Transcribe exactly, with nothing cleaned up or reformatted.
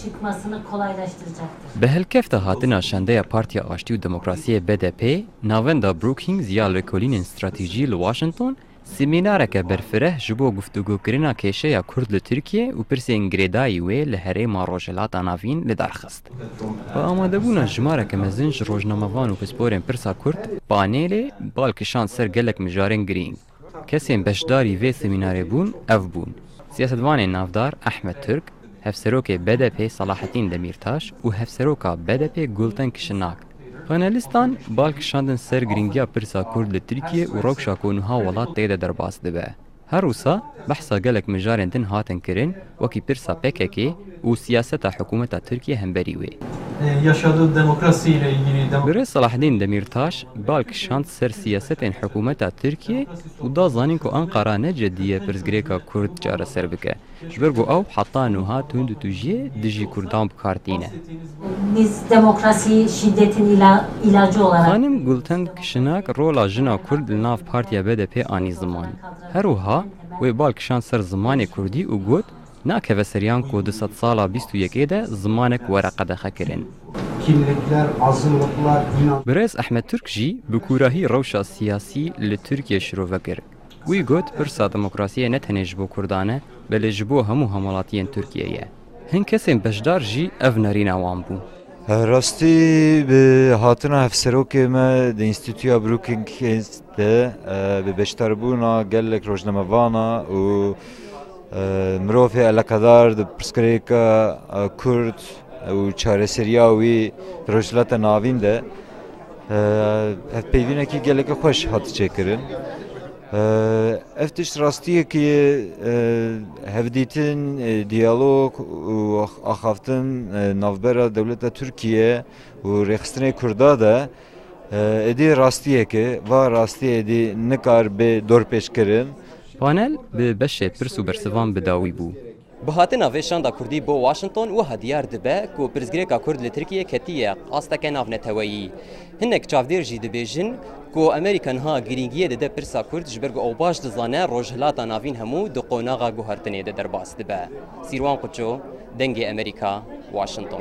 çıkmasını kolaylaştıracaktır. Bi helkefta hatina şendeya Partiya Aştî û Demokrasiyê B D P, Navenda Brookings ya Lêkolînên Stratejî li Washington, semînareke berfireh ji bo guftûgokirina kêşeya Kurd li Tirkiye û pirsên girêdayî wê li herêma Rojhilata Navîn li dar xist. Bi amadebûna jimareke mezin ji rojnamevan û pisporên pirsa Kurd, panelê bal kişand ser gelek mijarên girîng. Kesên beşdarî vê semînarê bûn, ev bûn: siyasetvanê navdar Ehmed Turk, hevserokê B D P Selahattin Demirtaş û hevseroka B D P Gulten Kişinak. Panelistan bal kişandin ser girîngiya pirsa Kurd li Tirkiye û rewşa ku niha welat tê de derbas dibe. Her wisa behsa gelek mijarên din hatin kirin, wekî pirsa P K K û siyaseta hikûmeta Tirkiye hemberî wê. Yaşadığı demokrasi ile ilgili dem- Birêz Selahaddin Demirtaş bal kişand ser siyasetên hikûmeta Tirkiye û da zanîn ku Ankara ne cedî ye pirsgirêka Kurd çareser bike. Ji ber ku ew heta niha tund û tujiyê dijî Kurdan bi kar tîne. Biz demokrasi şiddetin ila-, ilacı olarak Xanim Gulten Kişinak rola jina Kurd li nav Partiya B D P anî ziman. Her wiha wê bal kişand ser zimanê Kurdî û got, nakeve seriyan ku di sedsala bîst û yekê de zimanek were qedexekirin. Kimlikler, azınlıklar, inan- Birêz Ehmed Turk jî bi kûrahî rewşa siyasî li Tirkiye şirove kir. Wî got, pirsa demokrasiyê ne tenê ji bo Kurdan e, belê ji bo hemû hemwelatiyên Tirkiye ye. Hin kesên beşdar jî ev nerîna wan bû. Rastî bi hatina hevserokê me di Înstîtuya Brookings de, e, bi beşdarbûna gelek rojnamevana û, e, mirovê eleqedar di pirsgirêka, e, Kurd û çareseriya wî di Rojhilata Navîn de, e, hevpeyvînekî gelekî xweş hat çêkirin. E, ev tişt rastiyekî, e, hevdîtin, e, diyalog û ax-, axaftin, e, navbera dewleta Tirkiye û rêxistinê Kurda de, e, êdî rastiyeke, va rastiyê êdî nikar bê dorpêçkirin. Panel bi beşê pirs û bersivan bi dawî bû. Bi hatina vê şanda Kurdî bo Washington wiha diyar dibe ku pirsgirêka Kurd li Tirkiye ketiye asteke navneteweyî. Hinek çavdêr jî dibêjin ku Amerîka niha girîngiyê dide pirsa Kurd, ji ber ku ew baş dizane Rojhilata Navîn hemû di qonaxa guhertinê de derbas dibe. Sîrwan Quço, Dengê Amerîka, Washington.